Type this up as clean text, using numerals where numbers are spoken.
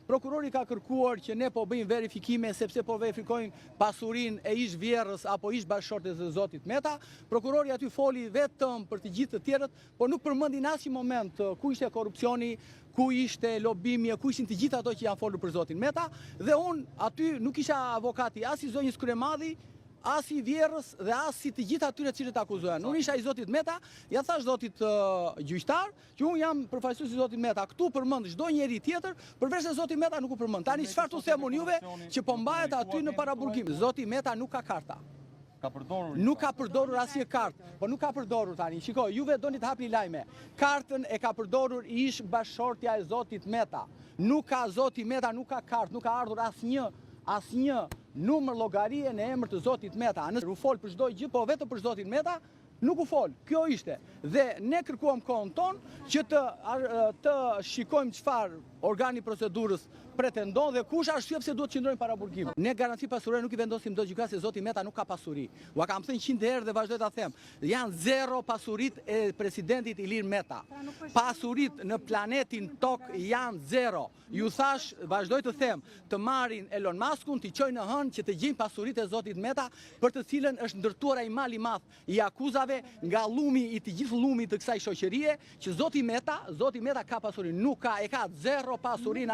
Prokurori ka kërkuar që ne po bëjmë verifikime sepse po verifikojmë pasurinë e ish vjehrrës apo ish bashkëshortes së zotit Meta. Prokurori aty foli vetëm për të gjithë të tjerët, por nuk përmendi në asnjë moment ku ishte korrupsioni, ku ishte lobimi, ku ishin të gjitha ato që janë folur për zotin Meta dhe unë aty nuk isha avokati as i zonjës Kryemadhi, as i vjehrrës dhe as i të gjithë atyre të cilët akuzohen. Unë isha i zotit Meta, ia thashë zotit gjyqtar, Që unë jam përfaqësues i zotit Meta, këtu përmend çdo njeri tjetër, përveç se zoti Meta nuk u përmend. Tani çfarë t'u them unë juve që po mbahet aty në paraburgim? Zoti Meta nuk ka karta. Ka përdorur Nuk ka përdorur asnjë kartë, po nuk ka përdorur tani. Shiko, juve doni të hapni lajme. Kartën e ka përdorur ish bashkëshortja e zotit Meta. Nuk ka zoti Meta nuk ka kartë, nuk ka ardhur asnjë asnjë numër llogarie në emër të zotit Meta. Nëse u fol për çdo gjë, po vetëm për zotin Meta, Nuk u fol, kjo ishte. Dhe ne kërkuam kohën tonë që të të shikojmë çfarë organi i procedurës pretendon dhe ku është arsyeja pse duhet të qëndrojë në paraburgim. Ne garanci pasurore nuk i vendosim dot gjykatës se zoti Meta nuk ka pasuri. Ua kam thënë 100 herë dhe vazhdoj ta them. Janë zero pasuritë e presidentit Ilir Meta. Pasuritë në planetin Tokë janë zero. Ju thashë, vazhdoj të them, të marrin Elon Muskun, t'i çojnë në hënë që të gjejnë pasuritë e zotit Meta, për të cilën është ndërtuar ai mal i madh i akuzave nga llumi i të gjithë llumit të kësaj shoqërie, që zoti Meta, zoti Meta ka pasuri, nuk ka, e ka zero pasurinë.